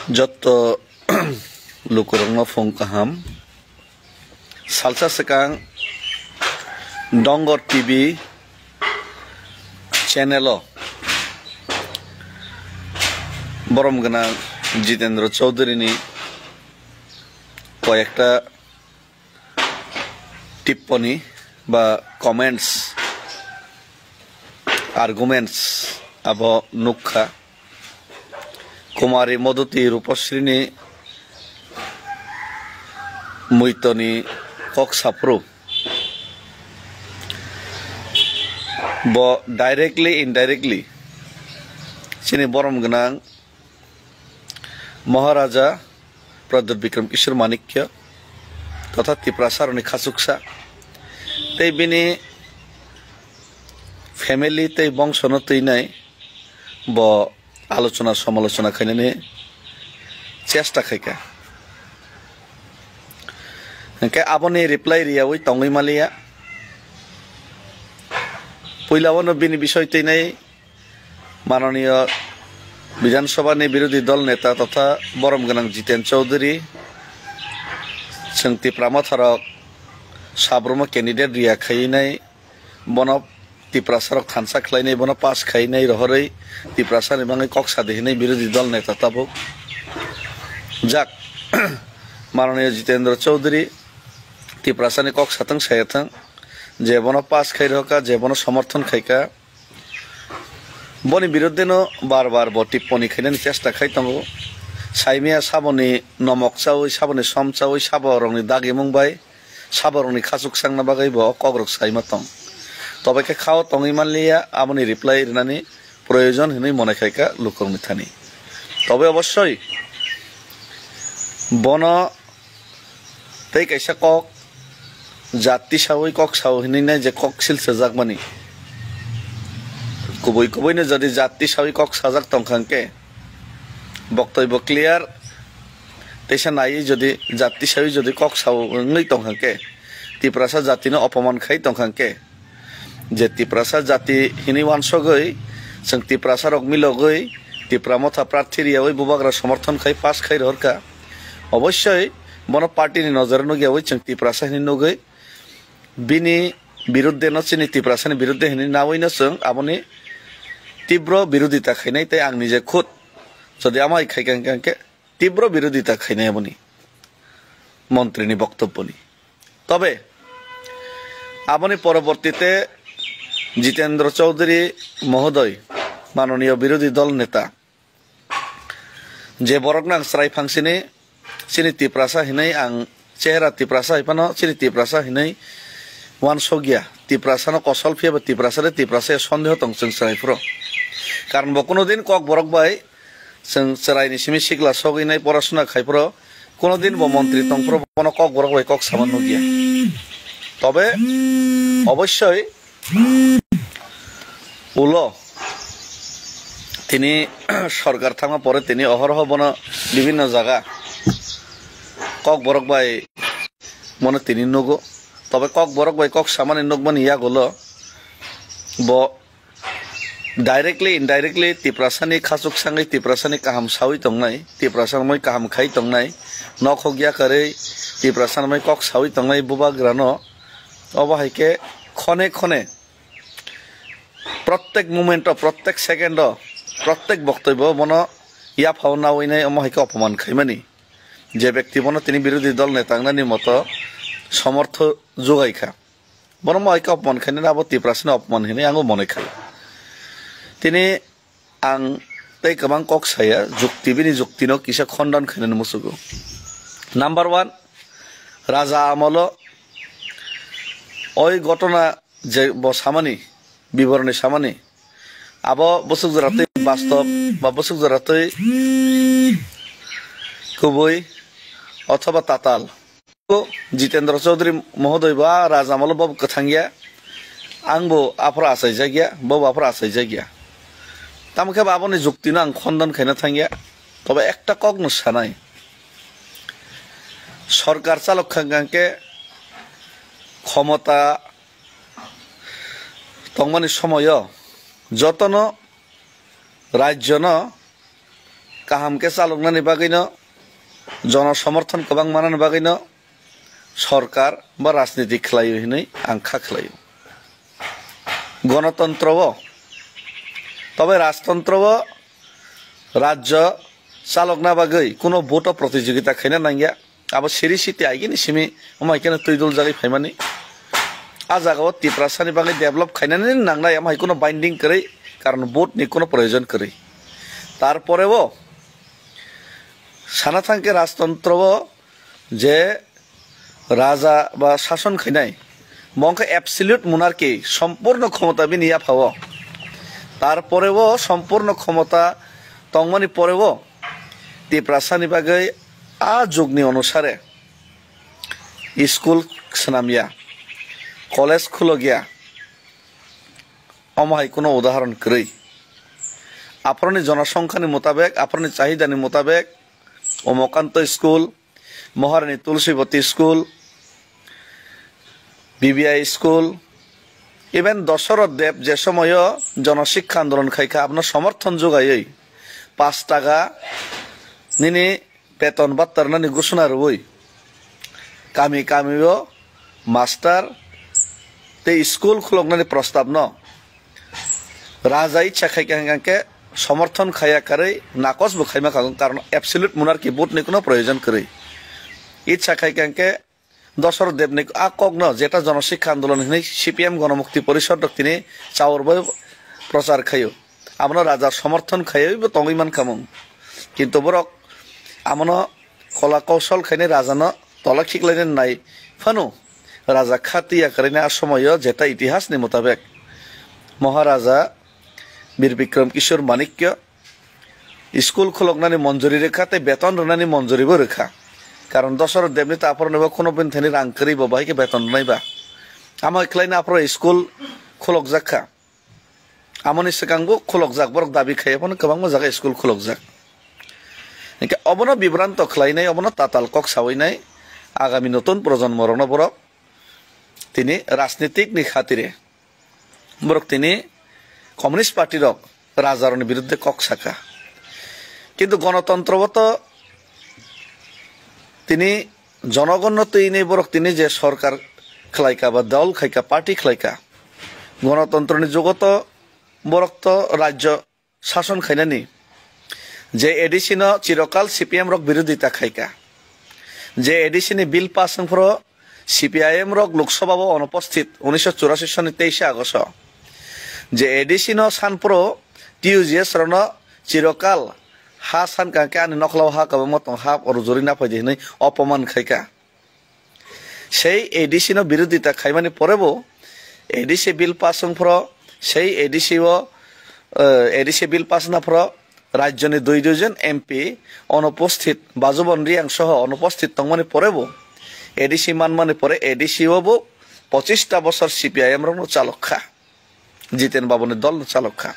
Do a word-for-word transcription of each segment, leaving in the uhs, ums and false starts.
Jotto lukurokno phung kaham. Salsa swkang Dongor T V channel-o borom gwnang Jitendra Chowdhury-ni koyekta tipponi ba comments, arguments abo nukha. Kumari Moduti Rupasrini muitoni kok saphuru. Bo directly, indirectly chini borom gwnang Maharaja Pradyut Bikram Kishore Manikya totha Tiprasarokni khachuksa tei bini family tei bongsono twinai bo alochona samalochona khainani chesta khaikha. Hwnkhe aboni reply riyawi tongwi maliya. Puilawano bini bisoi twinai Mananiya Bidhan Sabhani birodhi dol neta totha borom gwnang Jiten Chowdhury, chwng Tipra Motharok Sabromo candidate riya khainai, bono Tiprasarok thansa khlainai, bono pass khainai rohorwi Tiprasani bagwi kok sadi hinwi birodhi dol neta tabuk. Jak, Mananiya Jitendra Chowdhury Tiprasani kok satwng sayathwng, je bono pass khai rohorkha, je bono somorthon khaikha, boni biruddheno bar bar bo tipponi khainani chesta khai tongo. Saimia saboni nomok chawi, saboni som chawi, saborokni dagimung bai saborokni khachuk changna bagwi bo o kokrok saima tong. Tobe khe khao tongwi manliya, aboni reply rinani proyojon hinwi mone khaikha lukurokni thani. Tobe obossoi bono tei kaisa kok jat tisawi kok sao hinwi nai je kok sil swijak mani. Kubui kubui no jodi jat tisawi kok sajak tongkha hwnkhe, boktoi bo clear teisa naiwi jodi jat tisawi jodi kok sao wngwi tongkha hwnkhe, Tiprasa jati no opoman khai tongkha hwnkhe, je Tiprasa jati hinwi wansogwi, chwng Tiprasa rok milogwi, Tipra Motha prarthi riyawi bubagra somorthon khai pass khai rohorkha. Obossoi bono party ni nojoro nukyawi chwng Tiprasa hinwi nugwi, bini biruddhe no chini Tiprasa ni biruddhe hinwi nawi no chwng aboni tibro birodita khainai tei ang nije khud jodi amai khaikha hwnkhe tibro birodita khainai aboni montri ni boktobbo ni. Tobe aboni porobortite Jitendra Chowdhury mohodoy, manoniyo birodhi dol neta, je borokno ang chwrai phangsini, chini Tiprasa hinwi ang chehra Tiprasa hai phano chini Tiprasa hinwi wansokya. Tiprasano kosol phiya ba Tiprasa de Tiprasa ya sondeho tong chwng chwrai phuru. Karon bo kuno din kok borok bai chwng chwraini simi sikla sogwi nai porasona khai phuru, kuno din bo montri tong phuru bono kok borok bai kok sama nukya. Tobe obossoi ulo tini sorkar thangma pore tini ohorho bono bibinno jaga kok borok bai bono tini nugo. Tobe kok borok bai kok samani nukmani yagulo bo directly, indirectly Tiprasani khachuk sangwi Tiprasani kaham sawi tongnai, Tiprasani moi kaham khai tongnai, nokhok yakarwi Tiprasani moi kok sawi tongnai bubagrano. Obo hai khe khone khone prottek moment o, prottek second o, prottek boktoi bo bono yaphao nawi nai, omo hai khe opoman khaimani. Je bekti bono tini birodhi dol neta wngnani moto somortho jugai kha, bono mo hai khe opoman khainani abo Tiprasani opoman hinwi ang bo mone kha. Tini ang tei kwbang kok saya, jukti bini juktino kisa khondon khainani muchugo. Number one, raja amolo oi gotona je bo samani, biboroni samani, abo bwswk jora twi bastob ba bwswk jora twi kubui othoba tatal. Jitendra Chaudhary mohodoy bo a raja amolo bo kwthang ya, ang bo aphuru achaijak ya, bo bo aphuru achaijak ya. Tamo khe bo aboni juktino ang khondon khaina thang ya. Tobe ekta kokno sanai, sorkar chalok kha hwnkhe khomota tongmani somoyo jotono rajyono kaham khe chaloknani bagwino, jono somorthon kwbang manani bagwino sorkar ba rajniti khlaio hinwi ang kha khlaio. Gonotontro o, tobe rajtontro o rajyo chalokna bagwi kuno vote o protijogita khaina nangya. Abo siri siti aigini simi omo hai kheno twi dul jagwi phaimani. A jagao Tiprasani bagwi develop khainani nangnai, omo hai kuno binding kwrwi, karon vote ni kuno proyojon kwrwi. Tarpore o sana thangkhe rajtontro o je raja ba sason khainai, bo wngkha absolute monarchy, sompurno khomota bini yaphao. Tarpore o sompurno khomota tongmani pore o Tiprasani bagwi a jugni onusare school swnamya, college khulokya, omo hai kuno udahoron kwrwi. Aphoroni jonosongkhani mutabek, aphoroni chahidani mutabek, Omokanto school, Maharani Tulsibati school, B B I school, even Dosoroth Dev je somoyo jonosikha andolon khaikha, abono somorthon jugaiwi pash taka nini beton bhattarnani gusuna rwui kami kamio master tei school khuloknani prostabno raja icha khaikha hwnkhe somorthon khaiya karwi nakos bo khaima kha, karon absolute monarchy vote ni kuno proyojon kwrwi. Icha khaikha hwnkhe Dosoroth Debni a kokno jeta jonosikha andolon hinwi C P M Gonomukti Porishod rok tini chaurbo prochar khaio. Abono raja somorthon khaiwi bo tongwi mankha mung. Kintu borok abono kola kousol khainai rajano tola khiklaina nai phano raja kha twiya kwrwini a somoio jeta itihasni mutabek Maharaja Bir Bikram Kishore Manikya school khuloknani monjuri rwkha tei beton rwnani monjuribo rwkha. Karon Dosoroth Debni ta aphoronibo kheno bini thani rang kwrwi bo bahai khe beton rwnai ba. Amo khlaina aphoro school khulokjak kha. Amoni swkangbo khulokjak, borok dabi khai phano kwbangma jaga school khulokjak. Hinkhe obono bibranto khlainai, obono tatal kok sawinai agami notun projonmo rokno borok tini rajnitik ni khatire borok tini Communist Party rok rajarokni biruddhe kok saka. Kintu gonotontro o to tini jonogonno twi hinwi borok tini je sorkar khlaika ba dol khaika, party khlaika, gonotontroni jugo to borok to rajyo sason khainani. Je A D C no chirokal C P M rok birodita khaika. Je A D C ni bill pass wngphuru C P I M rok Lok Sabha o onuposthit unisho churasi soni teishe Agost o. Je A D C no sanphuru T U G S rokno chirokal ha san kangkhe ani nokhlao ha kwbangma tong ha rujuri naphai di hinwi opoman khaika. Sei A D C no birodita khaimani porebo A D C bill pass wngphuru sei A D C o, eh, A D C bill pass naphuru rajyoni dui dui jon M P onuposthit, Bajubon Riyang soho onuposthit tongmani porebo A D C manmani pore A D C o bo pochista bosor C P I M rokno chalok kha, Jiten Babuni dolno chalok kha.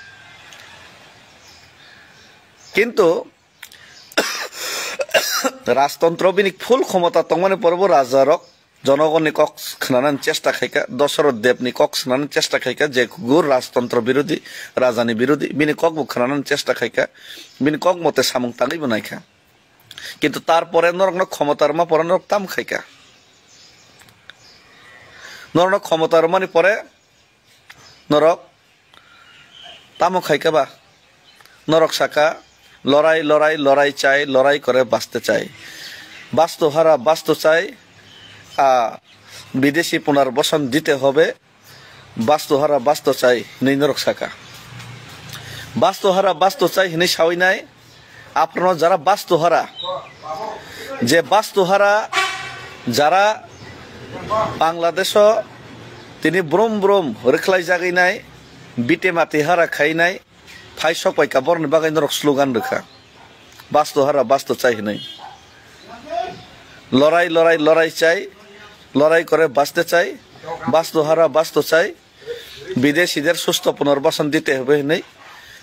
Kintu rajtontro bini full khomota tongmani porebo rajarok jonogonni kok khnanani chesta khaika, Dosoroth Debni kok khnanani chesta khaika, je gur rajtontro birodhi, rajani birodhi, bini kokbo khnanani chesta khaika, bini kok mote samung tangwibo naikha. Kintu tarpore norokno khomota rwma pore norok tamo khaika? Norokno khomota rwmani pore norok tamo khaika ba? Norok saka, "Lorai, lorai, lorai chai, lorai kore baste chai. Bastu hara bastu chai, a, bidesi punarbasan dite hobe, bastu hara bastu chai," hinwi norok saka. Bastu hara bastu chai hinwi sawi nai, aphano jara bastu hara, je bastu hara jara Bangladesh o tini brum brum rwkhlai jagwi nai, bite mati hara khai nai, phai sok pai ka borokni bagwi norok slogan rwkha, "Bastu hara bastu chai," hinwi. "Lorai, lorai, lorai chai, lorai kore baste chai, bastu hara bastu chai, bidesider susto punarbasan dite hobe," hinwi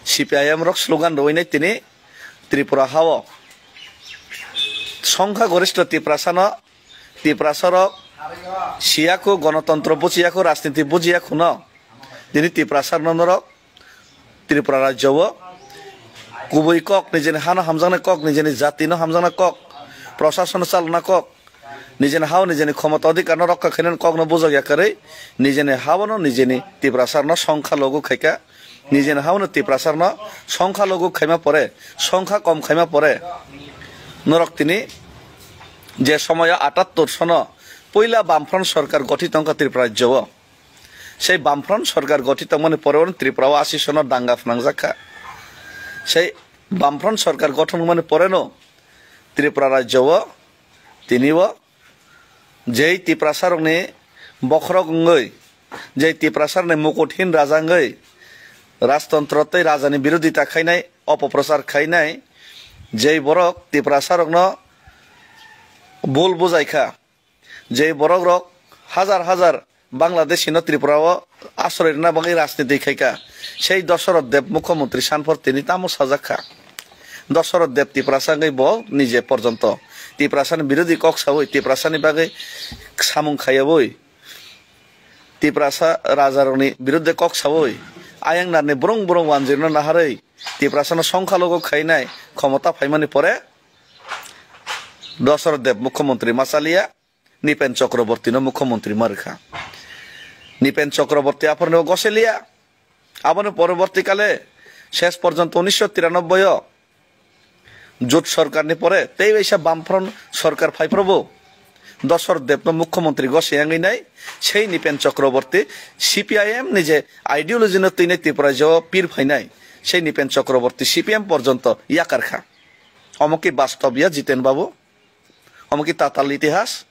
C P I M rok slogan rwinai tini Tripura hao. Songkha goristho Tiprasano, Tiprasarok siyakhu, gonotontro bujiyakhu, rajniti bujiyakhuno tini Tiprasarno norok Tripura rajyo o kubui kok, nijeni hano hamjaknai kok, nijeni jatino hamjaknai kok, prosasono chalokna kok, nijeni hao nijeni khomota odhikarno rokha khainani kokno bujak ya kwrwi, nijeni haono nijeni Tiprasarno songkha logo khaika, nijeni haono Tiprasarno songkha logo khaima pore, songkha kom khaima pore, norok tini je somoyo atattor sono puila Bamfront sorkar gothit tongkha Tripura rajyo o. Sei Bamfront sorkar gothit tongmani pore ono Tripura o asi sono danga phnangjak kha. Sei Bamfront sorkar gothon wngmani poreno Tripura rajyo o tini o jei Tiprasarokni bokhorok wngwi, jei Tiprasarokni mukuthin raja wngwi rajtontro tei rajani birodita khainai, opoprochar khainai, jei borok Tiprasarokno bul bujai kha. Je borok rok hajar hajar Bangladeshi no Tripura o asroi rwna bagwi rajniti khai kha, sei Dosoroth Deb mukhyamantri sanphor tini tamo sajak kha. Dosoroth Deb Tiprasa wngwi bo nije porjonto Tiprasa ni birodhi kok sawi, Tiprasa ni bagwi samung khayabwi, Tiprasa raja rokni birodhe kok sawi, ayang narni brong brong wanjirno naharwi Tiprasa no songkha logo khainai khomota phaimani pore Dosoroth Deb mukhyamantri ma chaliya. Nipen Chakrabortino mukhyamantri ma rwkha. Nipen Chakraborti aphorno goseliya. Aboni poroborti kale ses porjonto unisho tiranobboio Jut sorkarni pore tei waisa Bamfront sorkar phaiphrobo Dosoroth Debno mukhyamantri goseyangwi nai, sei Nipen Chakraborti C P I M ni je ideology no twinai Tripura rajyo pir phainai, sei Nipen Chakraborti C P M porjonto yakarkha. Omo ki bastob ya Jiten babu? Omo ki tatal itihas?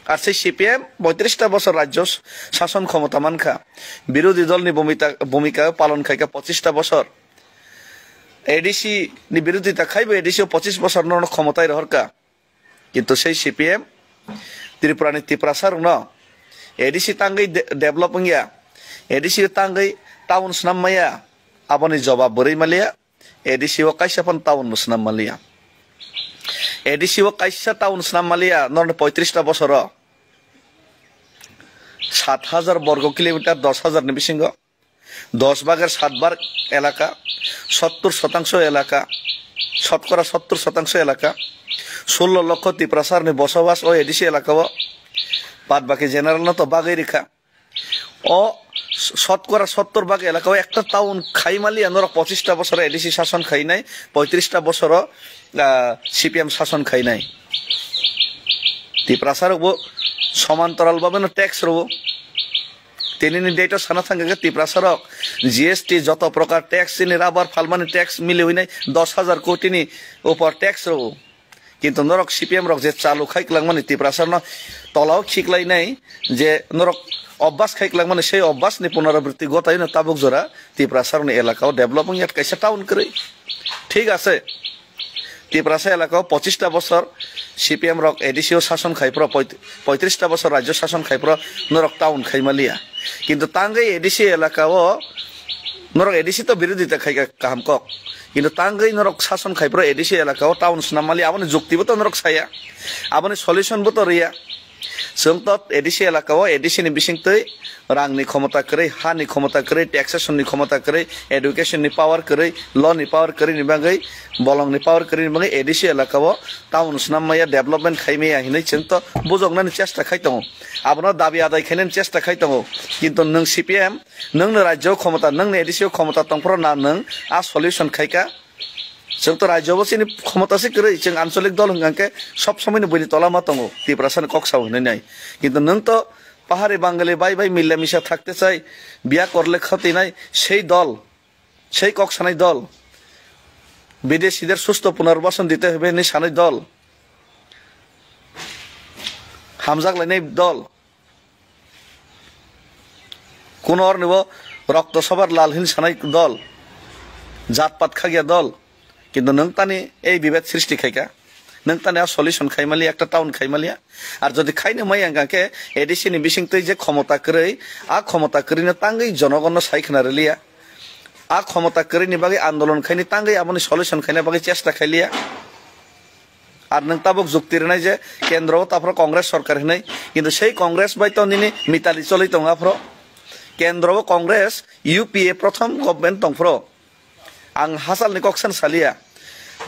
Ar sei C P M boitrista bosor rajyo sason khomota mankha, birodhi dolni bhumita-, bhumika palon khaikha pochista bosor, A D C ni birodhita khaibo A D C o pochis bosor no khomotai rohorkha. Kintu sei C P M Tripura ni Tiprasa rokno A D C tangwi de-, develop wngya, A D C tangwi town snam maya, aboni jobab bwrwi maliya. A D C o kaisa phano town no swnam manliya. A D C o kaisa town swnam manliya, norni poitrista bosoro sat hajar borgo kilometer, dos hajar ni bisingo, dos bhager sat bhag elaka, sottor sotangso elaka, sotkora sottor sotangso elaka, sullo lokho Tiprasarni bosabas o A D C elaka o, bad baki general no to bagwi rikha. O sotkora sottor bhag elaka o ekta town khai maliya, norok pochista bosoro A D C sason khainai, poitrista bosoro, ah, C P M sason khainai. Tiprasa rokbo somantoral bhabe no tax rwo. Tinini date o sana thangkha khe Tiprasa rok G S T joto prokar tax, chini rubber phalmani tax miliwi nai dos hajar koti ni upor tax rwo. Kintu norok C P M rok je chalu khai kwlangmani Tiprasa no tolao khiklainai, je norok obbas khai kwlangmani sei obbas ni punarabritti gotayino tabuk jora Tiprasa rokni elaka o develop wngya kaisa town kwrwi. Thik ase, Tiprasa elaka o pochista bosor C P M rok A D C o sason khai phro, poit-, poitrista bosor rajyo sason khai phro norok town khai maliya. Kintu tangwi A D C elaka o norok A D C to birodhita khai kha kaham kok. Kintu tangwi norok sason khai phro A D C elaka o town swnam mali, aboni jukti bo to norok saya. Aboni solution bo to riya. Chwng to A D C elaka o A D C ni bisingtwi rang ni khomota kwrwi, ha ni khomota kwrwi, taxation ni khomota kwrwi, education ni power kwrwi, law ni power kwrwi ni bagwi, bolong ni power kwrwi ni bagwi A D C elaka o town swnam maya, development khai maya hinwi chwng to bujoknani chesta khai tongo. Abono dabi adai khainani chesta khai tongo. Kintu nwng C P M, nwngno rajyo khomota, nwngni A D C o khomota tongphuru na nwng a solution khaika? Chwng to rajyo bo chini khomota se kwrwi, chwng ancholik dol hwnkha khe sob somoi ni buini tola ma tongo, Tiprasa ni kok sao hwnwi nai. Kintu nwng to pahari Bangali bai bai mila misa thakte chai, biya korle khoti nai, sei dol, sei kok sanai dol, bidesider susto punarbasan dite hobe hinwi sanai dol, hamjak lainai dol. Kuno orni bo rokto sobar lal hin sanai dol, jat pat khagya dol, kintu nwng tani ei bibed srishti khaika, nwng tani a solution khai maliya, ekta town khai maliya. Ar jodi khaino mai ang khe A D C ni bising twi je khomota kwrwi, a khomota kwrwi no tangwi jonogon no sai khna rwliya, a khomota kwrwi ni bagwi andolon khaini tangwi aboni solution khaina bagwi chesta khailiya. Ar nwng tabuk jukti rwnai je kendro o taphro Congress sorkar hinwi, kintu sei Congress bai to nini mitali choli tongo aphro. Kendro o Congress, U P A prothom government tongphro. Ang hachalni kok san saliya.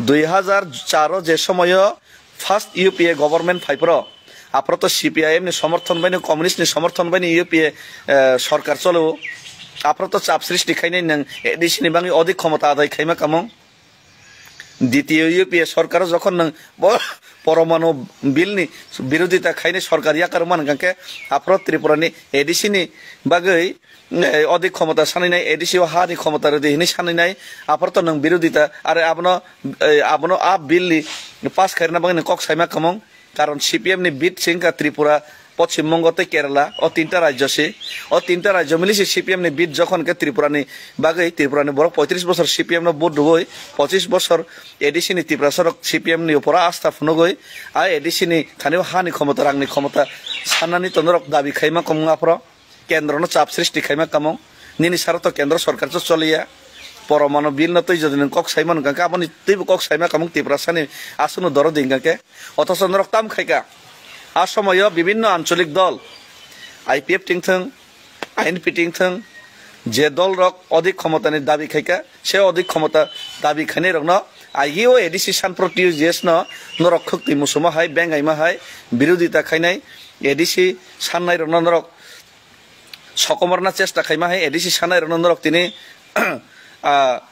Dui hazar char o je somoyo first U P A government phai phro, aphro to C P I M ni somorthon bai ni, communist ni somorthon bai ni U P A, eh, sorkar cholo. Aphro to chap srishti khainai nwng A D C ni bangwi odik khomota adai khaima kamung. Ditiyo U P A sorkar o jokhon nwng bo-, poromanu bill ni birodita khainai sorkar yakar man hwnkhe, aphro Tripura ni A D C ni bagwi, eh, odik khomota sanwi nai, A D C o ha ni khomota rwdi hinwi sanwi nai, aphro to nwng birodita, are abono, eh, abono a bill ni pass khairna bagwi nwng kok saima kamung. Karon C P M ni bit se wngkha Tripura, Poschim Bongo tei Kerala, o tinta rajyo se. O tinta rajyo mili se C P M ni bit jokhon khe Tripura ni bagwi, Tripura ni borok poitris bosor C P M no vote rwui, pochis bosor A D C ni Tiprasa rok C P M ni upora asta phunugwi, a A D C ni thani o ha ni khomota, rang ni khomota sannani to norok dabi khaima kamung aphro. Kendro no chap srishti khaima kamung. Nini saro to kendro sorkar cho choliya. Poromanu bill no twi jodi nwng kok saimano hwnkha khe, aboni twibo kok saima kamung Tiprasa ni aswk no doro di hwnkha khe. Othocho norok tam khaika. A somoyo bibinno ancholik dol, I P F tingthwng, I N P tingthwng, je dol rok odik khomota ni dabi khaika, se odik khomota dabi khainai rokno agi o A D C sanpro T U G S no norok khwktwi musumo hai, bengaima hai, birodita khainai A D C sannai rokno norok sokomorna chesta khaima hai A D C sanai rokno norok tini, ah,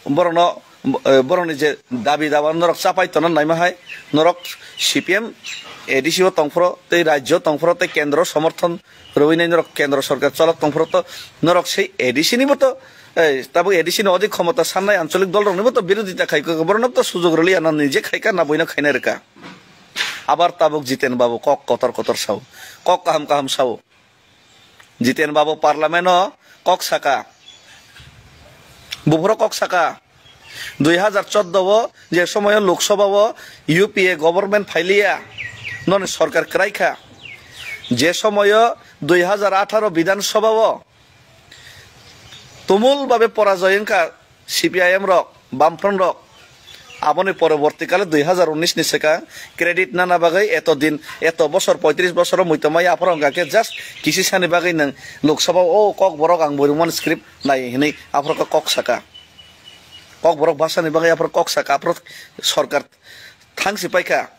borokno, eh, borokni je dabi daba norok chapai tona naima hai norok C P M A D C o tongphro tei rajyo tongphro tei kendro somorthon rwinai norok kendro sorkar cholok tongphro to norok sei A D C ni bo to, eh, tabuk A D C ni odik khomota sannai ancholik dol rokni bo to birodita khai kok borokno to sujog rwliya na nije khaika na boino khaina rwka. Abar tabuk Jiten Babu kok kotor kotor sao, kok kaham kaham sao. Jiten Babu parliament o kok saka, buphuru kok saka, dui hazar chordo o je somoyo Lok Sabha o U P A government phailiya, noni sorkar kwraikha, je somoyo dui hazar atharo Bidhan Sabha o tumul babe porajoy wngkha, C P I M rok, Bamfront rok, aboni poroborti kale dui hazar unis ni swkang credit nana bagwi eto din, eto bosor, poitris bosor o muitomai aphoro hwnkha khe just kisi sani bagwi nwng Lok Sabha o, "O kok borok ang bo rwmani script nai," hinwi aphoro khe kok saka. Kok borok bhasani bagwi aphoro kok saka, aphoro sorkar thangsi paikha.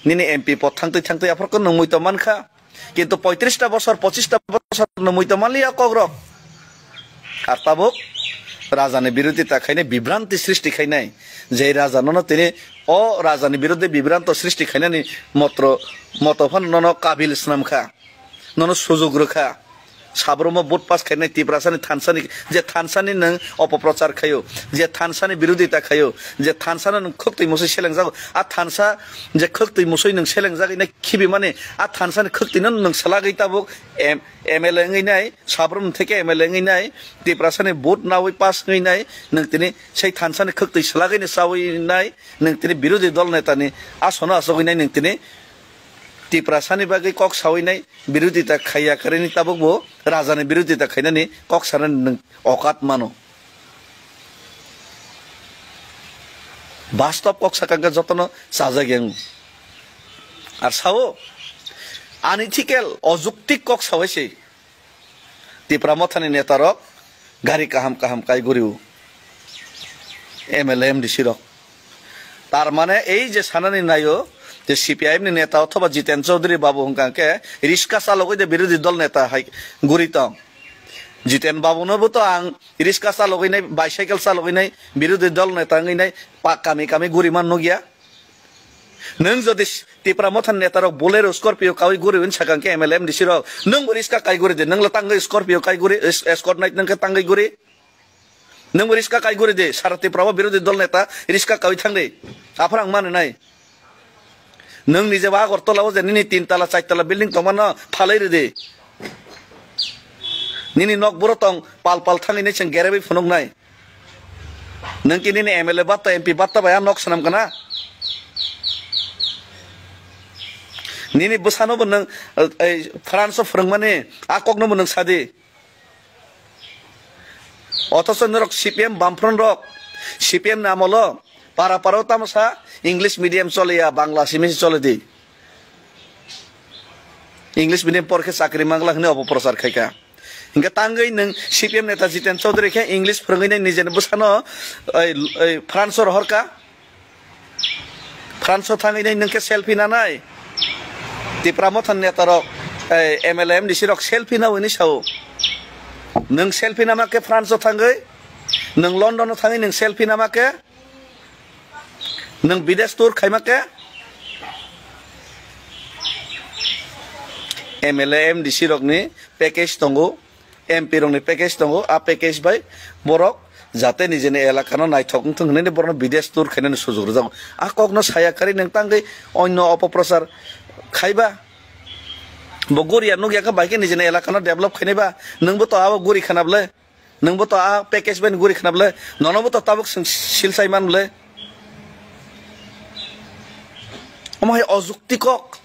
Nini M P pod thangtwi thangtwi aphoro khe nwng muitom mankha. Kintu poitrista bosor, pochista bosor no muitom manliya kokrok. Ar tabuk rajani birodita khainai, bibranti srishti khainai. Je raja nono tini o rajani birodhi bibranto srishti khainani motro, moto phano nono kabil swnamkha. Nono sujug rwkha. Sabromo vote pass khainai Tiprasani thansani, je thansani nwng opoprochar khaio, je thansani birodita khaio, je thansano nwng khwktwi musui selengjago, a thansa je khwktwi musui nwng selengjagwi nai khibimani, a thansani khwktwino nwng swlagwi tabuk M-, M L A wngwi nai, Sabrom theke M L A wngwi nai, Tiprasani vote nawi pass wngwi nai, nwng tini sei thansani khwktwi swlagwino chawi nai, nwng tini birodhi dol netani asono achogwi nai, nwng tini Tiprasani bagwi kok sawi nai, birodita khaiya kwrwini tabuk bo rajani birodita khainani kok sanani nwng okat mano. Bastob kok sakha hwnkhe jotono chajak yang. Ar sao, unethical, ojuktik kok sawi se. Tipra Mothani netarok gari kaham kaham kai guriu, M L A, M D C rok. Tar mane ei je sanani naio je C P I M ni neta othoba Jiten Chaudhary babu hwnkha khe riska chalogwi de birodhi dol neta hai guri tong. Jiten babu no bo to ang riska chalogwi nai, bicycle chalogwi nai, birodhi dol neta wngwi nai pa kami kami guri man nukya. Nwng jodi Tipra Mothani netarok Bolero, Scorpio kawi guri hwn sakang khe M L A, M D C rok, nwng bo riska kai guri de, nwng le tangwi Scorpio kai guri, es-, escort nai nwng khe tangwi guri. Nwng bo riska kai guri de, sara Tipra o birodhi dol neta riska kawi thang de. Aphar ang mani nai. Nwng nije ba Agartala o je nini tin tala, char tala building tongmano phalai rw de. Nini nok buro tong pal pal thangwi nai chwng gerebwi phunuk nai. Nwng ki nini M L A batta, M P batta bai a nok swnam kana? Nini bwsano bo nwng, eh, eh, France o phwrwngmani a kokno bo nwng sadi. Othocho norok C P M Bamfront rok, C P M ni amolo para para o tamo sa English medium choliya, Bangla simi se choli di. English medium porkhe chakri mangla hwnwi opoprochar khaikha. Hingke tangwi nwng C P M neta Jiten Chaudhary khe English phwrwngwi nai nijeni bwsano, oi, oi, France o rohorka. France o thangwi nai nwng khe selfie nanai. Tipra Motha ni neta rok, ei, M L A, M D C rok selfie nawi ni sao. Nwng selfie nama khe France o thangwi, nwng London o thangwi nwng selfie nama khe, nwng bidesh tour khaima khe, M L A, M D C rok ni package tongo. M P rokni package tongo, a package bai borok jate nijeni elakano naithok wngthung hwnwi borokno bidesh tour khainani sujok rwjago. A kokno saya karwi nwng tangwi onno opoprochar khaiba. Bo guriya nukya khe bai khe nijeni elakano develop khainaiba. Nwngbo to abo guri khana bwle. Nwngbo to a package bai guri khana bwle. Nonobo to tabuk swng silsai man bwle. Omo hai ojukti kok.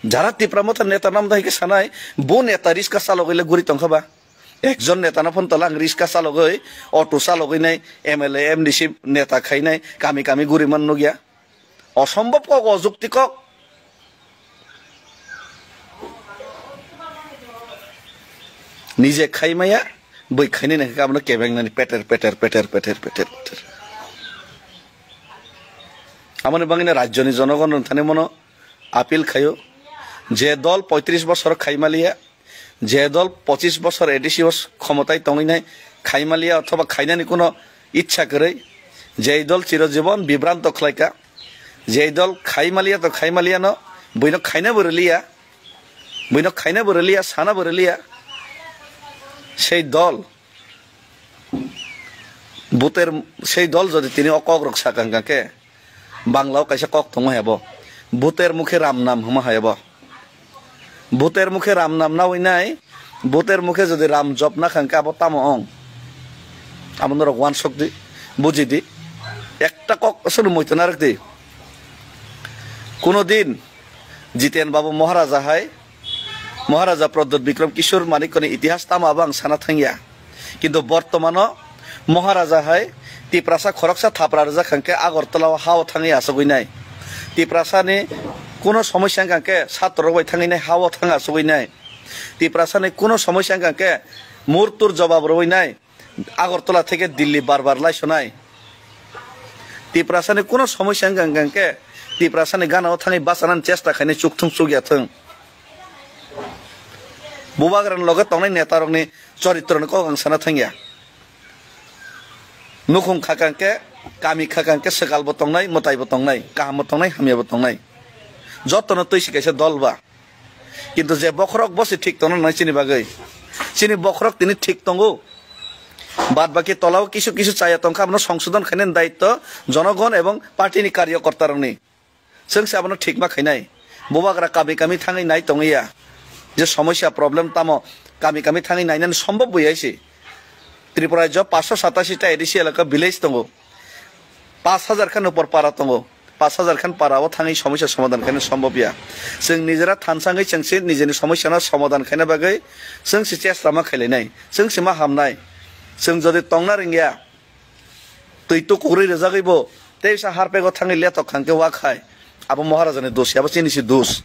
Jara Tipra Motha neta nam dai khe sanai, bo neta riska chalogwi le guri tongkha ba. Ekjon neta no phone tola ang riska chalogwi, auto chalogwi nai, M L A, M D C neta khainai, kami kami guri man nukya. Osombob kok, ojukti kok. Nije khaimaya, bui khainai nai khe abono kebengnani peter, peter, peter, peter, peter, peter. Amoni bangwino rajyoni jonogon thani mono appeal khaio, je dol poitris bosor khaimaliya, je dol pochis bosor A D C o khomotai tongwinai khaimaliya othoba khainani kuno ichha kwrwi, je dol chirojibon bibranto khlaika, je dol khaimaliya to khaimaliyano, buino khaina bo rwliya, buino khaina bo rwliya, sana bo rwliya, sei dol. Buter sei dol jodi tini o kok rok sakha hwnkha khe, Bangla o kaisa kok tongo hebo, buter mukhe ram nam hwnma hai bo. Buter mukhe ram nam nawi nai, buter mukhe jodi ram job nakha hwnkhe abo tamo ong? Abo norok uansuk di, buji di. Ekta kok sono moito narwk di. Kuno din Jiten Babu Maharaja hai, Maharaja Pradyut Bikram Kishore Manikya ni itihas tamo abo ang sana thangya. Kintu bortomano Maharaja hai Tiprasa khoroksa thapra rwjak hwnkhe Agartala o ha o thangwi achugwi nai. Tiprasa ni kuno somosya wngkha khe satro rok bai thangwi nai ha o thang achugwi nai. Tiprasa ni kuno somosya wngkha khe murtur jobab rwwi nai. Agartala theke Delhi bar bar laisonai. Tiprasani kuno somosya wngkha hwnkhe Tiprasani gana o thangwi bachanani chesta khainai chukthung chukya thung. Bubagrani loge tongnai netarokni choritroni kok ang sana thangya. Nukhung khakha hwnkhe, kami khakha hwnkhe swkalbo tongnai, mwtaibo tongnai, kahambo tongnai, hamyabo tongnai. Jotono twi se kaisa dol ba. Kintu je bokhorok bo se thik tongna nangnai chini bagwi. Chini bokhorok tini thik tongo. Bad baki tolao kisu kisu chaya tongkha, abono songsodon khainani daitto jonogon ebong party ni karyokorta rokni. Chwng se abono thik ma khainai. Bubagra kami kami thangwi nai tongwi ya. Je somosya problem tamo kami kami thangwi nainani sombob bo ya se. Tripura rajyo paanshsho satasi ta A D C elaka village tongo. Paanch hajar khan upor para tongo. Paanch hajar khan para o thangwi somosya somadhan khaina sombob ya. Chwng nijera thansa wngwi chwng se nijeni somosya no somadhan khaina bagwi chwng se chesta ma khailainai. Chwng se ma hamnai. Chwng jodi tongna rwngya, twi tukurwi rwjagwi bo tei sa harpego thangwi letok khangkhe wa khai. Abo Maharajani dos, abo chini se dos.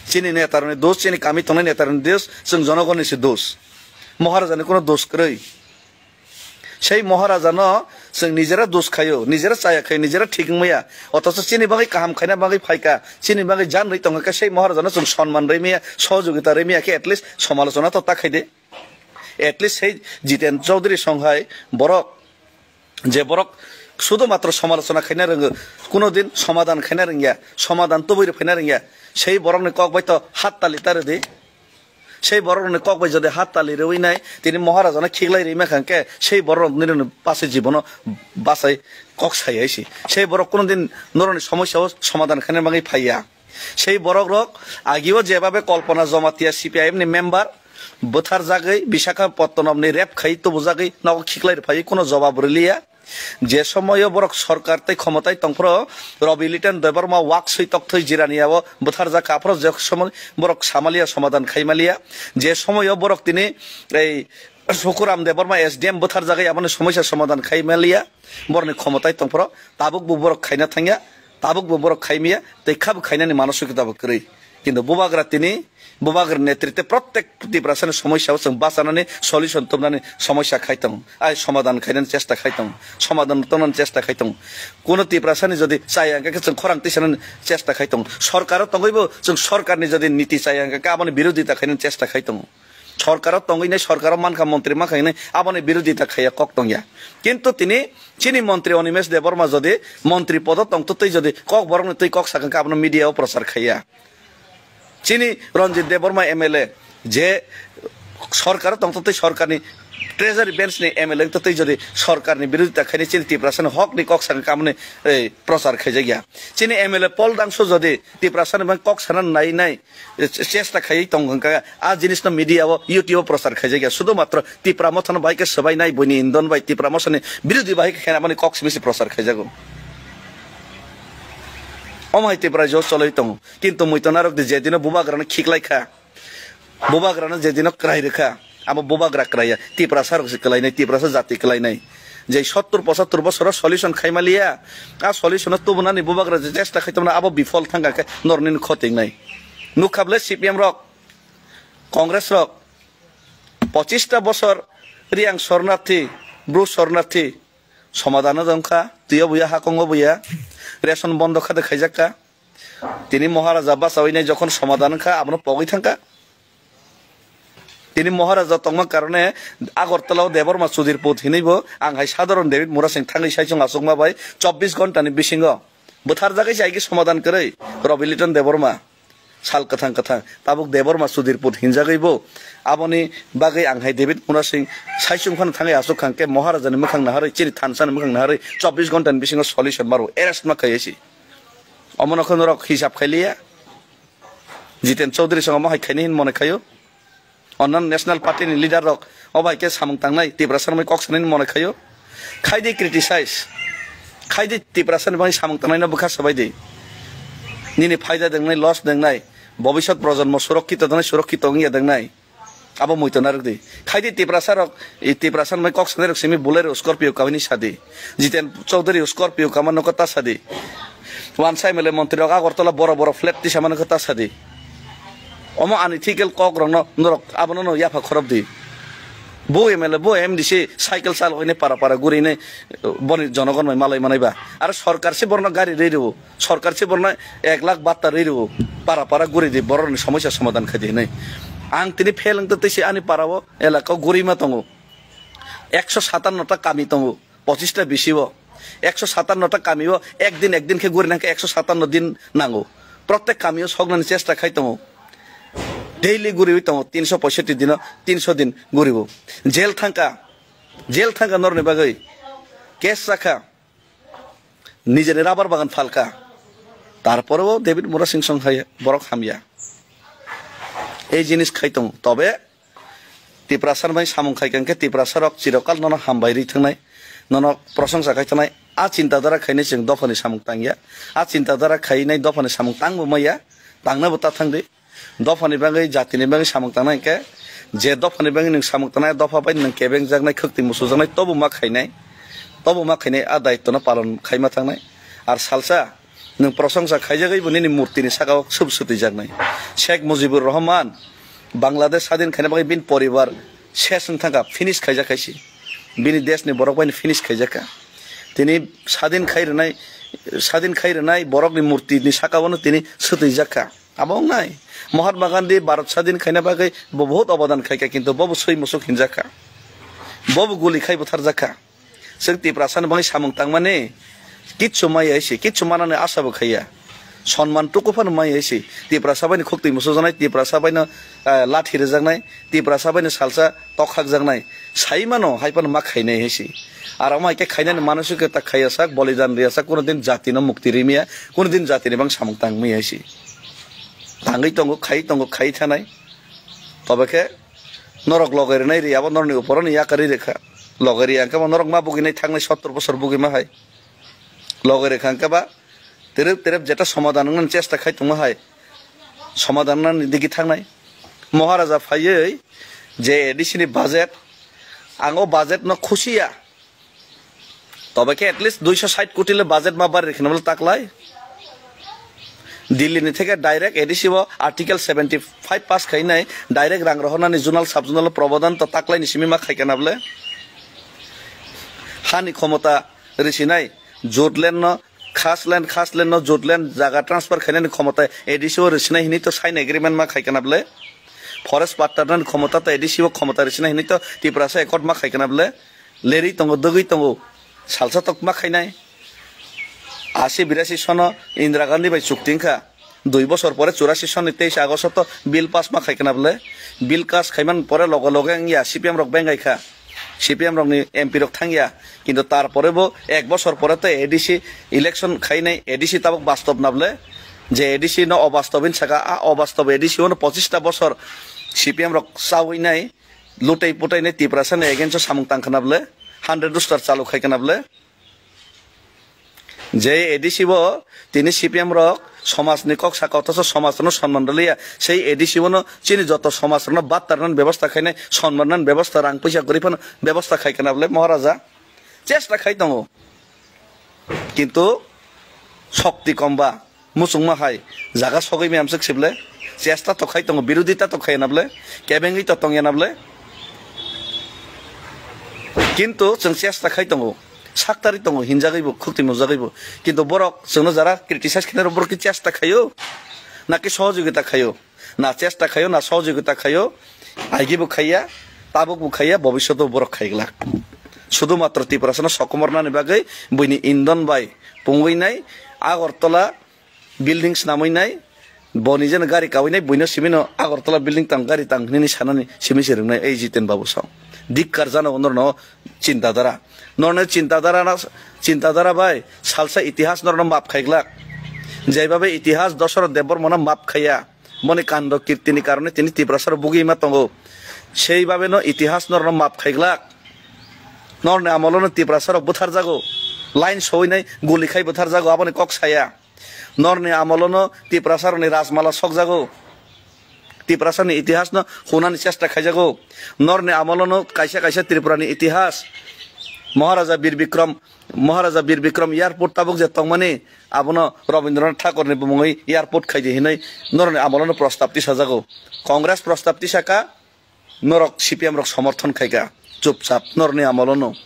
Chini netarokni dos, chini kami tongnai netarokni dos, chwng jonogonni se dos. Maharajani kuno dos kwrwi. Sei Maharajano chwng nijera dos khaio, nijera chaya khaio, nijera thik wngmaya. Othocho chini bagwi kaham khaina bagwi phaikha, chini bagwi jan rwi tongkha khe sei Maharajano chwng sonman rwi maya, sohojogita rwi maya khe at least somalochona to ta khaide. At least sei Jiten Chaudhary song hai borok, je borok sudhu matro somalochona khaina rwngo, kuno din somadhan khaina rwngya, somadhan tubui rw phaina rwngya, sei borokni kok bai to hat tali ta rwdi. Sei borok rokni kok bai jodi hat tali rwi nai, tini Maharajano khiklai rwi mankha hwnkhe, sei borok rok nini basi jibono bachai kok sai hai se. Sei borok kuno din norokni somosya o somadhan khaina bagwi phaiya. Sei borok rok agio jebabe Kalpana Jamatia C P I M ni member bwtharjagwi Visakhapatnam ni rape khai tubujagwi nogo khiklai rwphaiwi kuno jobab rwliya. Je somoio borok sorkar tei khomotai tongphuru Ravi Litan Debbarma wak swi tokthwi jirani abo bwtharjak kha, aphuru je somoi borok samaliya, somadhan khaimaliya. Je somoio borok tini ei Sukuram Debbarma S D M bwtharjagwi aboni somosya somadhan khaimaliya, borokni khomotai tongphuru tabukbo borok khaina thangya, tabukbo borok khaimaya, tei khabo khainani manosokita bo kwrwi. Kintu bubagra tini, bubagra netritwe prottek Tiprasani somosya o chwng bachanani solution tubnani somosya khai tong, ai somadan khainani chesta khai tong, somadan tongnani chesta khai tong. Kuno Tiprasani jodi chaya hwnkhe chwng khorang tisanani chesta khai tong. Sorkaro tongwibo chwng sorkarni jodi niti chaya hwnkhe aboni birodita khainani chesta khai tong. Sorkaro tongwi nai, sorkaro mankha, montri mankha hinwi aboni birodita khaiya kok tongya. Kintu tini chini montri Animesh Debbarma jodi montri podo tongtwtwi jodi kok borokni twi kok sakha khe abono media o prochar khaiya. Chini Ranjit Debbarma M L A je sorkaro tongtwtwi sorkarni treasury bench ni M L A wngtwtwi jodi sorkarni birodita khainai chini Tiprasani hokni kok sakha khe aboni, eh, prochar khaijakya. Chini M L A Paul Dangso jodi Tiprasani bang kok sana nai nai chesta khaiwi tong hwnkha, a jinisno media o, YouTube o prochar khaijakya. Sudhumatro Tipra Mothano bai khe swbainai, buini indon bai Tipra Mothani birodhi bai khe khenamani kok simi se prochar khaijago. Omo hai Tipra jo choloi tongo. Kintu muitonarok de jedino bubagrano khiklai kha, bubagrano jedino kwrai rwkha, abo bubagra kwraiya, Tiprasa rok se kwlainai, Tiprasa jati kwlainai. Je sottur pochattur bosoro solution khaimaliya, a solution o tubunani bubagra je chesta khaitongmani abo bifol thangkha khe nornini khotingnai. Nukha bwle C P M rok, Congress rok, pochista bosor Riang sornathi, Bru sornathi, somadano jongkha, twiyo buya, hakongo buya, ration bondo khade khaijakka. Tini Maharaja bachawi nai jokhon somadan wngkha, abono pogwi thangkha. Tini Maharaja tongma karone Agartala o Debbarma Chudir put hinwi bo ang hai sadharon David Murasing thangwi saichung achukma bai chobbish ghonta ni bisingo bwtharjagwi se aigwi somadan kwrwi Ravi Liton Debbarma sal kwthang kwthang tabuk Debbarma Chudir put hinjagwi bo aboni bagwi ang hai David Murasing saichung phano thangwi achuk khang khe Maharaja ni mwkhang naharwi chini thansa ni mwkhang naharwi chobbish ghonta ni bisingo solution maro arrest ma khaiwi si. Omono khe norok hisab khailiya. Jiten Chaudhary song omo hai khaini hin mone khaio. Onnan National Party ni leader rok o bai khe samung tangnai Tiprasa romwi kok sanani mone khaio. Khaidi criticize. Khaidi Tiprasa ni bagwi samung tangnai no bwkha sabai di. Nini phaida dengnai, loss dengnai. Bobisot projonmo surokkito dengnai, surokkito wngya dengnai. Abo muitonarok di. Khaidi Tiprasa rok, i Tiprasa mai kok sanai rok simi Bolero Scorpio kawini sadi. Jiten Chaudhary Scorpio kama nokho ta sadi. Wansa M L A montri rok Agartala boro boro flat tisa mano kho ta sadi. Omo ani thikel kok rokno norok abono no yapha khorop di. Bo M L A, bo M D C cycle chalo hine para para guri ne boni jonogon mai malai manai ba. Aro sorkar se borno gari rei rwo. Sorkar se borno ek lakh batta rwi rwo, para para guri di borokni somosya somadan khai di hinwi. Ang tini phel wngtwi twi se ani para o elaka o guri ma tongo. Ekso satanno ta kami tongo, pochista bisi o. Ekso satanno ta kami o ek din ek din khe guri nang khe ekso satanno din nango. Protek kami o soknani chesta khai tongo. Daily guriwi tongo, tinso poisotti dino, tinso din guriwo. Jail thangka, jail thangka norni bagwi. Case sakha. Nijeni rabar bagan phalka. Tarporeo David Murasing song hai borok hamya. Ei jinis khai tong. Tobe Tiprasa bai samung khai kangkhe Tiprasa rok chirokal nono hambai ri thangnai. Nono prosongsa khai thangnai. A chinta dara khainai chwng dophani samung tangya. A chinta dara khainai dophani samung tangbo maya. Tangnabo ta thangdi. Dophani bagwi, jatini bagwi samung tangnai hwnkhe, je dophani bagwi nwng samung tangnai, dopha bai nwng kebengjaknai, khwktwi musujaknai, tobo ma khainai, tobo ma khainai, a daitwno palon khaima thangnai. Ar salsa nwng prosongsa khaijagwi bo nini murtini saka-o sub swtwijaknai. Sheikh Mujibur Rahman Bangladesh sadin khaina bagwi bini poribar ses wng thangkha, finish khaijak khaisi. Bini deshni borok baino finish khaijakha. Tini sadin khai rwnai, sadin khai rwnai borokni murtini saka-o no tini swtwijakha. Abo wngnai. Mahatma Gandhi Bharat sadin khaina bagwi bo bahut obodan khaikha, kintu bobo swi musuk hinjakha. Bobo guli khai butharjakha. Chwng Tiprasa ni bagwi samung tangmani kitsu maya se, kitsu manani asa bo khaiya. Sonman tuku phano maya se. Tiprasa bai ni khuk twi musujaknai, Tiprasa bai no, eh, lathi rwjaknai, Tiprasa bai no salsa tok hakjaknai. Sai mano, hai phano ma khainai hai se. Aro ma khe khainani manusu khe ta khaiya sak, bolidan riya sak, kuno din jati no mukti rimya, kuno din jati ni bang samung tangmaya se. Tangwi tongo, khai tongo, khai thanai. Tobe khe norok logai rwnai ri, abo norokni uporoni yakari rikha. Logai ri ang khe bo norok ma buginai thangnai sottor bosor bugima hai. Logai rikha ang khe ba terep terep jeta somadan wngnani chesta khai tongma hai. Somadan wngnani digi thangnai. Maharaja phaiwi je A D C ni budget, ang o budget no khusiya. Tobe khe at least duiso sait koti le budget ma bari rikhinabole taklai. Delhi ni theke direct A D C o Article seventy five pass khainai, direct rang rohornani zonal sub zonal o probodan to taklaini simi ma khaikana bole. Hani khomota risinai, jotland no, khasland, khasland no jotland jaga transfer khainani khomota A D C o risinai hinwi to sign agreement ma khaikana bole. Forest patta nani khomota to A D C o khomota risinai hinwi to Tiprasa accord ma khaikana bole. Lerwi tongo, dogwi tongo, salsa tok ma khainai. Asi birasi sono Indira Gandhi bai chukti wngkha. Dui bosor pore churasi sonni teis August o to bill pass ma khaikana bole. Bill pass khaiman pore loge loge wngya C P M rok bengai kha. C P M rokni M P rok thangya. Kintu tar pore bo ek bosor pore to A D C election khainai, A D C tabuk bastob na bole. Je A D C no obastob hin saka, a obastob A D C o no pochista bosor C P M rok chawi nai. Lutai putai nai Tiprasa ni against o samung tang khana bole, hundred rooster chalu khai khana bole. Je A D C bo tini C P M rok somaj ni kok saka, othocho somaj no sonman rwliya. Sei A D C bo no chini joto somaj rok no battar nani bebosta khainai, sonman nani bebosta, rang puisa guri phano bebosta khai khana bole Maharaja. Chesta khai tongo. Kintu shokti kom ba. Muchungma hai jaga sogwi maya amswk sible, chesta to khai tongo, birodita to khai na ble, kebengwi to tongya na ble. Kintu chwng chesta khai tongo, saktari tongo, hinjagwi bo, khukti nujagwi bo. Kintu borok chwngno jara criticize khainai rok borok ki chesta khaio, naki sohojogita khaio? Na chesta khaio, na sohojogita khaio, aigi bo khaiya, tabuk bo khaiya, bobishoto borok khaiglak. Sudhumatro Tiprasano sokomornani bagwi buini indon bai pungwi nai Agartala building snamwi nai, bo nijeno gari kawi nai, buino simino Agartala building tang, gari tang hinwi sanani simi se rwngnai ei Jiten Babu song. Dikkar jano norno chintadara. Norno chintadara na, chintadara bai salsa itihas norno map khaiglak. Jaibabe itihas Dosoroth Debbarmano map khaiya. Boni kando kirtini karone tini Tiprasarok bugwi ma tongo. Sei babeno itihas norno map khaiglak. Norni amolono Tiprasarok butharjago. Line sowinai guli khai butharjago, aboni kok saya. Norni amolono Tiprasarokni rajmala sokjago. Tiprasani itihasno hunani chesta khaijago. Norni amolono kaisa kaisa Tripurani itihas, Maharaja Bir Bikram, Maharaja Bir Bikram Airport tabuk je tongmani, abono Rabindranath Thakurni bumungwi airport khaidi hinwi norni amolono prostab tisajago. Congress prostab tisaka, norok C P M rok somorthon khaika. Chupchap, norni amolono.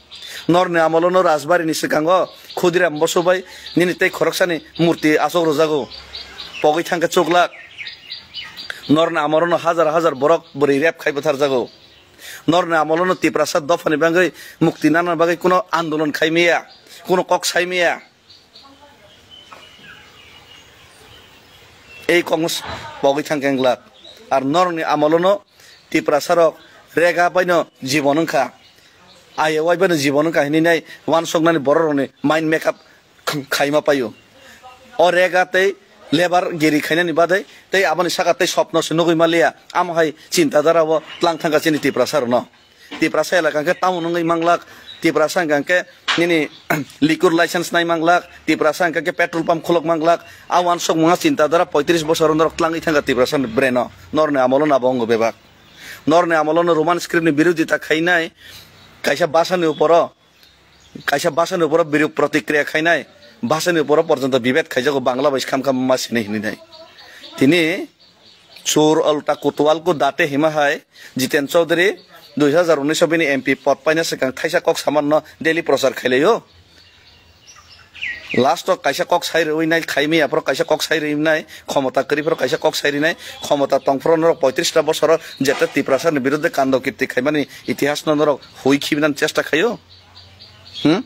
Norni amolono Rajbari ni swkango Khudiram Bosu bai nini tei khoroksani murti achuk rwjago. Pogwi thangkhe chuklak. Norni amolono hajar hajar borok bwrwi rep khai butharjago. Norni amolono Tiprasa dophani bagwi mukti nana bagwi kuno andolon khai maya, kuno kok sai maya. Ei kongno pogwi thangkhe wngglak. Ar norokni amolono Tiprasarok rega baino jibon wngkha, ayewai baino jibon wngkha hinwi nai wansuknani bororokni mind makeup khaima paio. O rega tei lebar giri khainani badai tei aboni saka tei sopno se nugwi manliya. Amo hai chinta dara o tlang thangkha chini Tiprasarokno. Tiprasa elaka hwnkhe tamon wngwi manglak, Tiprasa hwnkha hwnkhe nini liquor license nai manglak, Tiprasa hwnkha hwnkhe petrol pump khulok manglak, a wansuk mungha chinta dara poitris bosor norok tlangwi thangkha Tiprasa ni brain o, norni amolo no abo wngo bebak. Norni amolo no Roman script ni birodita khainai, kaisa bhasha ni uporo, kaisa bhasha ni uporo biruk protikriya khainai, bhasha ni uporo porjonto bibed khaijago Bangla bai kham kham ma sini hinwi nai. Tini Chur alta kotwal ko date hima hai Jiten Chaudhary dui hazar unis o bini M P pod paina swkang thaisa kok samarno daily prochar khailaio. Last o kaisa kok sai rwi nai khaimaya phoro kaisa kok sai rwi nai khomota kwrwi phoro kaisa kok sai rwi nai khomota tong phoro norok poitris ta bosoro jeta Tiprasa ni biruddhe kando kirti khaimani itihas no norok hui khibinani chesta khaio. Hmm?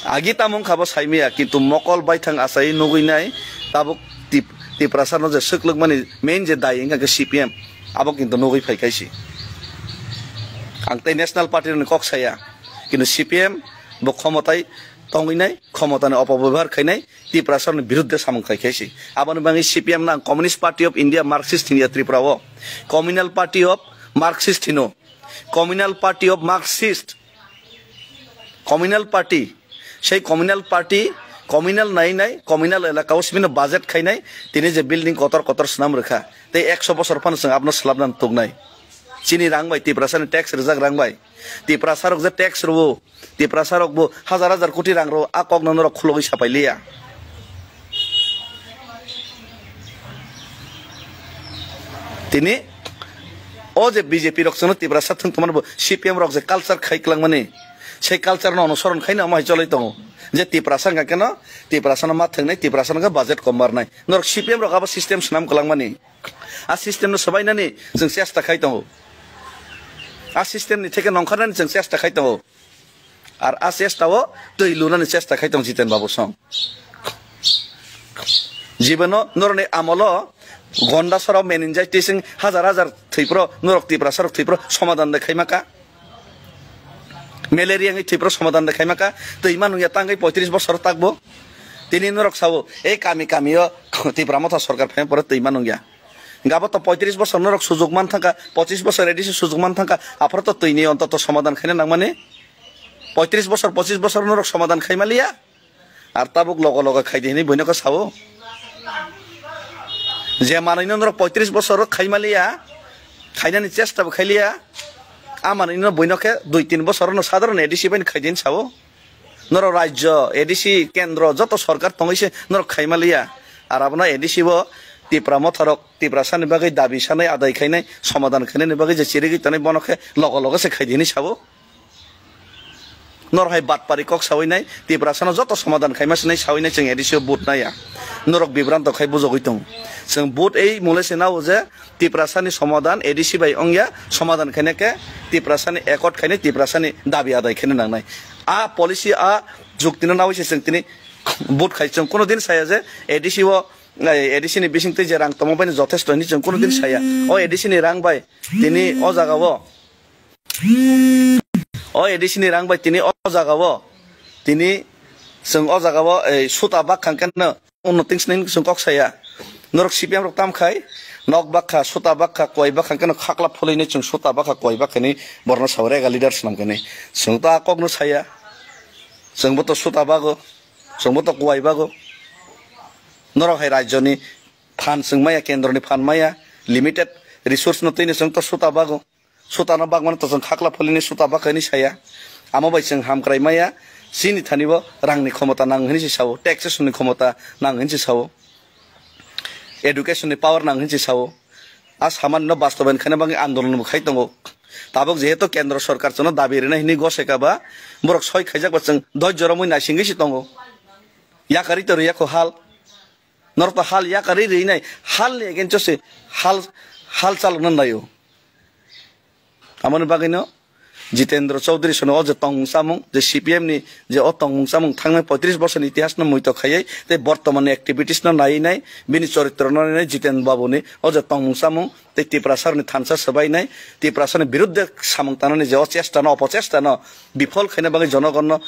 Agi tamo wngkha bo saimaya, kintu mokol baithang achai nugwi nai tabuk Tip-, Tiprasa no je swklwkmani main je dai wngkha khe C P M, abo kintu nugwi phai kaisi. Ang tei National Party ni kok saya, kintu C P M bo khomotai tongwi nai, khomotani opobebhar khainai, Tiprasa ni biruddhe samung khai khaisi. Aboni bagwi C P M no ang Communist Party of India Marxist hinya Tripura o, Communal Party of Marxist hino. Communal Party of Marxist, Communal Party, sei Communal Party, communal nai nai, communal elaka o simi no budget khainai, tini je building kotor kotor swnam rwkha, tei ekso bosor phano chwng abono swlapna tuknai. Chini rang bai, Tiprasa ni tax rwjak rang bai, Tiprasa rok je tax rwo, Tiprasa rok bo hajar hajar koti rang rwo, a kok no norok khulogwi sapai liya. Tini o je B J P rok chwngno Tiprasa thwng tongmani bo C P M rok je culture khai kwlangmani, sei culture no onusoron khaino omo hai choloi tongo. Je Tiprasa hwnkha kheno Tiprasa no ma thwngnai, Tiprasa no budget kom barnai. Norok C P M rok abo system swnam kwlangmani. A system no swbainani chwng chesta khai tongo. A system ni theke nongkharnani chwng chesta khai tongo. Ar a chesta o twi lunani chesta khai tong Jiten Babu song. Jibano noroni amolo gonda sora meningitis wng hajar hajar thwipro norok Tiprasa rok thwipro somadan de khaima ka. Malaria wngwi thwipro somadan de khaima ka. Twi manung ya tangwi poitris bosor takbo. Tini norok sao ei kami kami o Tipra Motha sorkar phaima pore twi manung ya. Gabo to poitris bosor norok sujuk man thangka, pochis bosor A D C sujuk man thangka, aphoro to twini ontoto somadan khaina nangmani. Poitris bosor, pochis bosor norok somadan khaimaliya. Ar tabuk logo logo khaidi hinwi buino khe sao. Je manwino norok poitris bosor khaimaliya, khainani chesta bo khailiya. A manwino buino khe dui tin bosor no sadharon A D C bai khaidi hinwi sao. Norok rajyo, A D C, kendro, joto sorkar tongwi se norok khaima liya. Ar abono A D C bo Tipra motharok, Tiprasani bagwi dabi sanai, adai khainai, somadan khainani bagwi je chirigwi tonai, bono khe logo logo se khaidi hinwi sabo. Norok hai batpari kok sawi nai, Tiprasano joto somadan khaima sinai sawi nai, chwng A D C o vote naiya. Norok bibranto khai bujogwi tongo. Chwng vote ei mole se nao je Tiprasani somadan A D C bai wngya, somadan khaina khe Tiprasani accord khainai, Tiprasani dabi adai khaina nangnai. A policy, a juktino nawi se chwng tini vote khai, chwng kuno din saya je A D C o, eh, A D C ni bising twi je rang tongma bai jothesto hinwi chwng kuno din saya. O A D C ni rang bai tini o jaga o, o A D C ni rang bai tini o jaga o, tini chwng o jaga o, eh, suta bak khang khe no uno tingsni chwng kok saya. Norok C P M rok tam khai nok bakha, suta bakha, koi bakha, keno khakla phulwini chwng suta bakha, koi bakha ni borno sao rega leader swnam kani. Chwng to a kok no saya. Chwng bo to suta bago, chwng bo to koi bago. Norok hai rajyo ni phan chwng maya, kendro ni phan maya, limited resource no twi ni chwng to suta bago. Sutano bagmani to chwng khakla pholini suta bakha hinwi saya. Amo bai chwng hamkrai maya, chini thani bo rangni khomota nang hinwi se sao, taxation ni khomota nang hinwi se sao, education ni power nang hinwi se sao. A samani no bastobayan khaina bagwi andolon bo khai tongo. Tabuk jehetu kendro sorkar chwngno dabi rwnai hinwi goseka ba, borok soi khaijak ba chwng doijora mui naisingwi se tongo. Yakarwi to rwya kho hal. Norok to hal yakarwi rwnai, hal ni against o se hal, hal chalokna naio. Amoni bagwino Jitendra Chaudhary sono o je tongmung chamung, je C P M ni je o tongmung chamung thangnai poitris bosorni itihas no muito khaiwi tei bortomanni activities no naiwi nai, bini choritro no naiwi nai Jiten Babu ni o je tongmung chamung tei Tiprasa rokni thansa swbainai, Tiprasa ni birudde samung tangnani je o chesta no, opochesta no bifol khaina bagwi jonogon no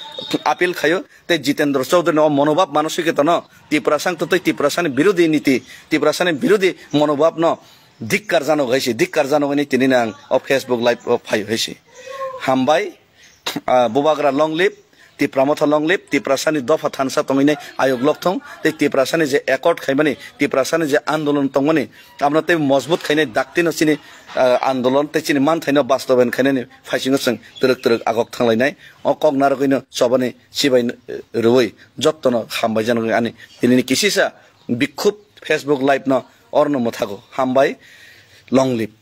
appeal khaio tei Jitendra Chaudhary no o monobhab manosiketa no Tiprasa wngtwi tei Tiprasa ni birudhi niti, Tiprasa ni birudhi monobhab no Dhikkar jano hai se, dhikkar jano hwnwi tini ang o Facebook live o phaio hai se. Hambai, ah, Bubagra long live, Tipra Motha long live, Tiprasani dopha thansa tongwinai ayok lokthong, tei Tiprasani je accord khaimani, Tiprasani je andolon tongmani, abono tei mojbut khainai daktino chini, ah, andolon tei chini manthaino bastobayan khainani phaisingo chwng twrwk twrwk agok thanglainai. O kok narwgwino chobani chibai, eh, rwui jottono hambai jano ani tinini kisisa bikhub Facebook live no orno mwthago. Hambai, long live.